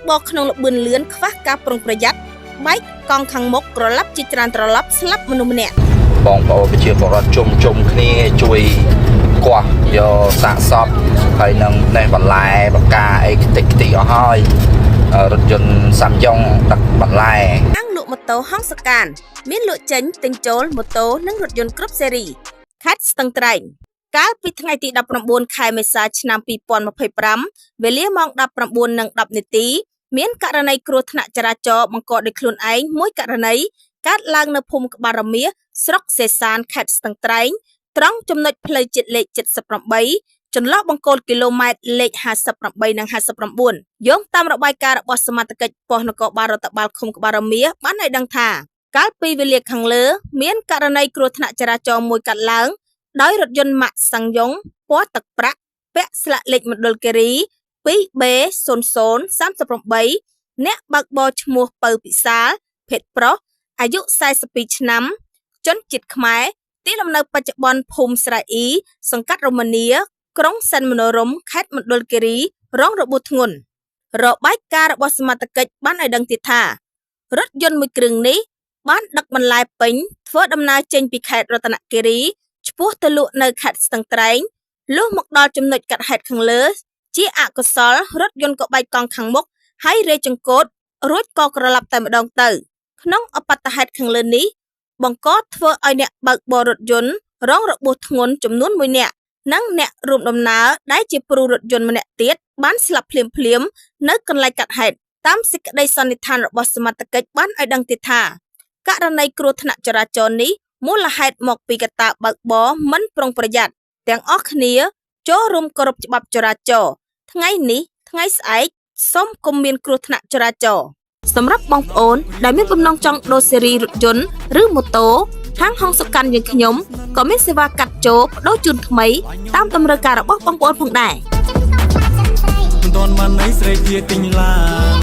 បរក្នុងល្បឿនលឿនខ្វះការប្រុងប្រយ័ត្នបែកកង់ខាងមុខក្រឡាប់ជាច្រើនត្រឡប់ស្លាប់មនុស្សម្នាក់ បងប្អូនប្រជាពលរដ្ឋជុំជុំគ្នាជួយគាស់យកសាកសពហើយនឹងនេះបន្លែបកាអីខ្ទេចខ្ទីអស់ហើយរថយន្តសាំយ៉ុងដឹកបន្លែ ហាងលក់ម៉ូតូហង្សកាន មានលក់ចេញទិញចូលម៉ូតូនិងរថយន្តគ្រប់ស៊េរីខេត្តស្ទឹងត្រែងកាលពីថ្ងៃទី19ខែមេសាឆ្នាំ2025វេលាម៉ោង19:10នាទីមានករណីគ្រោះថ្នាក់ចរាចរណ៍បង្កដោយខ្លួនឯងមួយករណីកើតឡើងនៅភូមិក្បាលរមាសស្រុកសេសានខេត្តស្ទឹងត្រែងត្រង់ចំណុចផ្លូវជាតិលេខ78ចន្លោះបង្គោលគីឡូម៉ែត្រលេខ58និង59យោងតាមរបាយការណ៍របស់សមត្ថកិច្ចប៉ុស្តិ៍នគរបាលរដ្ឋបាលឃុំក្បាលរមាសបានឲ្យដឹងថាកាលពីវេលាខាងលើមានករណីគ្រោះថ្នាក់ចរាចរណ៍មួយកើតឡើងដោយរថយន្តម៉ាកសាំងយ៉ុងពណ៌ទឹកប្រាក់ពាក់ស្លាកលេខមណ្ឌលគិរី 2B0038 អ្នកបើកបរឈ្មោះពៅពិសាលភេទប្រុសអាយុ42ឆ្នាំជនជាតិខ្មែរទីលំនៅបច្ចុប្បន្នភូមិស្រែអ៊ីសង្កាត់រមនាក្រុងសែនមនោរម្យខេត្តមណ្ឌលគិរីរងរបួសធ្ងន់របាយការណ៍របស់សមត្ថកិច្ចបានឲ្យដឹងទៀតថារថយន្តមួយគ្រឿងនេះបានដឹកបន្លែពេញធ្វើដំណើរចេញពីខេត្តរតនគិរីឆ្ពោះទៅលក់នៅខេត្តស្ទឹងត្រែងលុះមកដល់ចំណុចកាត់ហេតុខាងលើជាអកុសលរថយន្តក៏បែកកង់ខាងមុខហើយរេចង្កូតរួចក៏ក្រឡាប់តែម្ដងទៅក្នុងឧបទ្ទហេតុខាងលើនេះបង្កធ្វើឲ្យអ្នកបើកបររថយន្តរងរបួសធ្ងន់ចំនួន1នាក់និងអ្នករួមដំណើរដែលជាព្រូរថយន្តម្នាក់ទៀតបានស្លាប់ភ្លាមៗនៅកន្លែងកាត់ហេតុតាមសេចក្តីសន្និដ្ឋានរបស់សមត្ថកិច្ចបានឲ្យដឹងទៀតថាករណីគ្រោះថ្នាក់ចរាចរណ៍នេះមូលហេតុមកពីកត្តាបើកបរមិនប្រុងប្រយ័ត្នទាំងអស់គ្នាចូលរួមគោរពច្បាប់ចរាចរណ៍ថ្ងៃនេះថ្ងៃស្អែកសូមកុំមានគ្រោះថ្នាក់ចរាចរណ៍សម្រាប់បងប្អូនដែលមានបំណងចង់ដូរស៊េរីរថយន្តឬម៉ូតូហាងហុងសុកាន់យើងខ្ញុំក៏មានសេវាកាត់ចូលបដូរជូនថ្មីតាមតម្រូវការរបស់បងប្អូនផងដែរ មិនទាន់បានអីស្រេកជាទិញឡាន